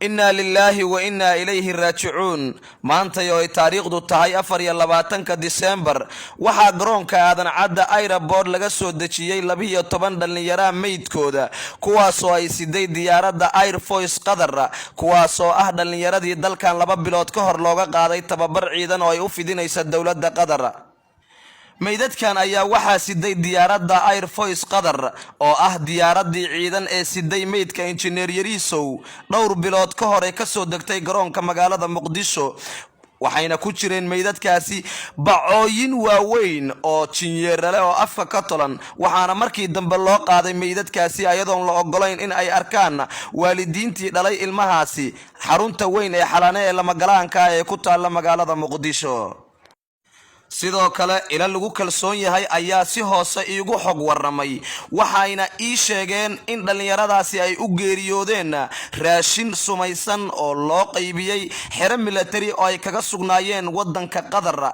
Innaa lilaahi wa innaa ilayhi raajicuun. Maantay oo ay taariikhdu tahay 24-ka Disembar, waxaa garoonka Aadan Cadda Airport laga soo dejiyey 12 dhallinyaraha meydkooda, kuwaasoo ay siday diyaaradda Air Force Qatar, kuwaasoo ah dhallinyaradii dalkan 2 bilood ka hor looga qaaday tababar ciidan oo ay u fidinaysa dowladda Qatar. Meydadkan ayaa waxaa siday diyaaradda Air Force Qatar, oo ah diyaaradii ciidan ee siday meydka Injineer Yariisow dhowr bilood ka hor ee kasoo degtay garoonka magaalada Muqdisho. Waxayna ku jireen meydadkaasi bacooyin waaweyn oo jinyeerale oo afka ka tolan. Waxaana markii dambe loo qaaday meydadkaasi, ayadoon la ogolayn in ay arkaan waalidiintii dhalay ilmahaasi, xarunta weyn ee Xalane ee lamagalaanka ah ee ku taalla magaalada Muqdisho. Sidoo kale, ila lagu kalsoon yahay ayaa si hoose iigu xog waramay, waxayna ii sheegeen in dhallinyaradaasi ay u geeriyoodeen raashin sumaysan oo loo qaybiyey xero milatari oo ay kaga sugnaayeen waddanka Qatar.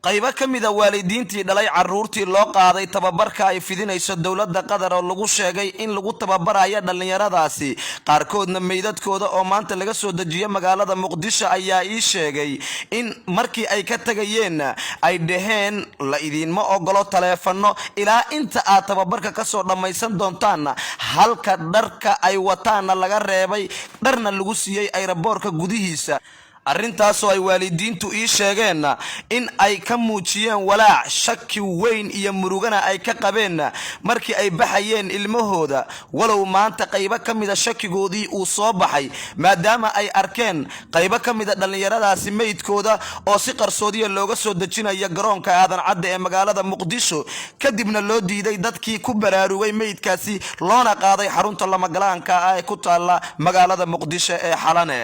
Qaybo ka mida waalidiintii dhalay caruurtii loo qaaday tababarka ay fidinayso dowladda Qatar, oo lagu sheegay in lagu tababarayo dhallinyaradaasi, qaarkoodna meydadkooda oo maanta laga soo dejiyo magaalada Muqdisho, ayaa ii sheegay in markii ay ka tegayeen ay dhaheen: "La idiinma ogolo taleefano ilaa inta aad tababarka kasoo dhammaysan doontaan," halka dharka ay wataanna laga reebay, dharna lagu siiyey airportka gudihiisa. Arrintaasoo ay waalidiintu ii sheegeen in ay ka muujiyeen walaac, shaki weyn iyo murugana ay ka qabeen markii ay baxayeen ilmahooda, walow maanta qaybo ka mida shakigoodii uu soo baxay, maadaama ay arkeen qaybo ka mida dhallinyaradaasi meydkooda oo si qarsoodiya looga soo dejinaya garoonka Aadan Cadde ee magaalada Muqdisho, kadibna loo diiday dadkii ku baraarugay meydkaasi, loona qaaday xarunta lamagalaanka ah ee ku taalla magaalada Muqdisho ee Xalane.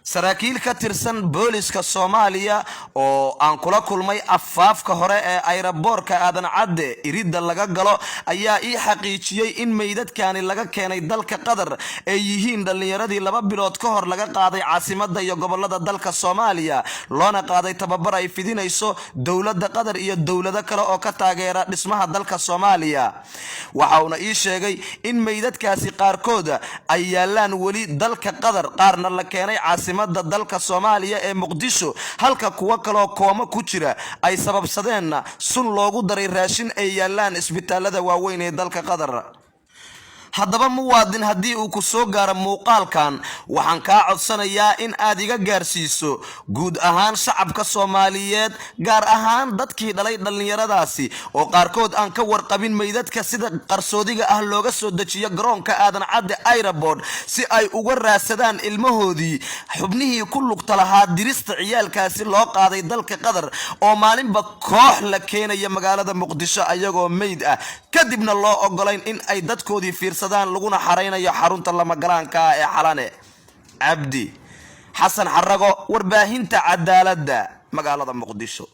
Saraakiil ka tirsan booliska Soomaaliya oo aan kula kulmay afaafka hore ee airportka Aadan Cadde iridda laga galo ayaa ii xaqiijiyey in meydadkani laga keenay dalka Qatar ay yihiin dhallinyaradii 2 bilood ka hor laga qaaday caasimadda iyo gobolada dalka Soomaaliya, loona qaaday tababar ay fidinayso dowladda Qatar iyo dowlado kale oo ka taageera dhismaha dalka Soomaaliya. Waxa uuna ii sheegay in meydadkaasi qaarkood ay yaalaan weli dalka Qatar, qaarna la keenay caasimada dalka Soomaaliya ee Muqdisho, halka kuwo kaloo kooma ku jira ay sababsadeen sun loogu daray raashin ay yaalaan isbitaalada waaweyn ee dalka Qatar. Haddaba muwaadin, haddii uu ku soo gaaro muuqaalkan, waxaan kaa codsanayaa in aad iga gaarsiiso guud ahaan shacabka Soomaaliyeed, gaar ahaan dadkii dhalay dhallinyaradaasi oo qaarkood aan ka warqabin meydadka sida qarsoodiga ah looga soo dejiyo garoonka Aadan Cadde Airport, si ay uga raadsadaan ilmahoodii xubnihii ku lugta lahaa dirista ciyaalkaasi loo qaaday dalka Qatar, oo maalinba koox la keenaya magaalada Muqdisho ayagoo meyd ah, kadibna loo ogolayn in ay dadkoodii fiirsadaan, laguna xaraynayo xarunta lamagalaanka ah ee Xalane. Cabdi Xasan Xarago, Warbaahinta Cadaaladda, magaalada Muqdisho.